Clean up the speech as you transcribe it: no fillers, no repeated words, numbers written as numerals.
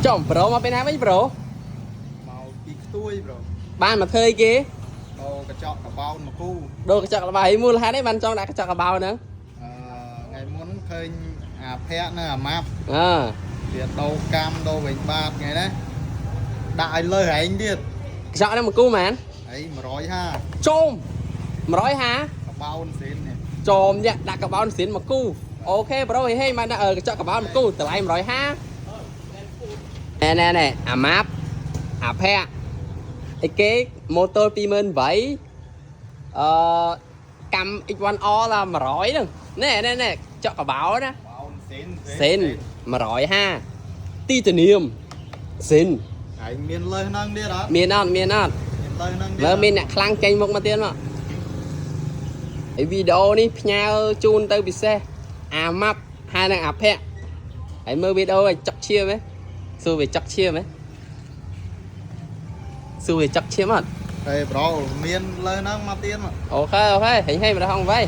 ចំ bro មកពេលណាវិញ bro? មកពីខ្ទួយ bro. បានមកធ្វើអីគេ? ដូរកញ្ចក់កាបោនមកគូ។ ដូរកញ្ចក់កបោមូលហេតុអីបានចង់ដាក់កញ្ចក់កបោហ្នឹង? អឺថ្ងៃមុនឃើញអាភ័ក្រនៅអាម៉ាប់ អើ វាដូរកម្មដូរវិញបាតថ្ងៃណាដាក់ឲ្យលើឯងទៀត។ កញ្ចក់ហ្នឹងមកគូមែន? អី150 ជុំ150 កាបោនស៊ីននេះ។ ចំយ៉ាក់ដាក់កបោនស៊ីនមកគូ OK bro ហេហេមកដាក់កញ្ចក់កបោនមកគូតម្លៃ150ណែណែណែអាម៉ាប់អាភ័ក្រអីគេម៉ូទ័រ28000អឺកម្ម X1R ឡា100ហ្នឹងណែណែណែចក់កបោណា កាបោនស៊ីន សិន150ទីតានីមសិន ឯងមានលើសហ្នឹងទៀតអត់? មានអត់មានអត់? មានលើសហ្នឹងទៀត មើលមានអ្នកខ្លាំងចេញមុខមកទៀតមកហើយវីដេអូនេះផ្ញើជូនទៅពិសេសអាម៉ាប់ហើយនិងអាភ័ក្រហើយមើលវីដេអូឲ្យចុកឈាមហ៎សួរវាចុកឈាមហ៎សួរវាចុកឈាមអត់? ហេ bro មានលើសហ្នឹងមកទៀតមក។ OK OK ហេងហេងម្ដងហងវៃ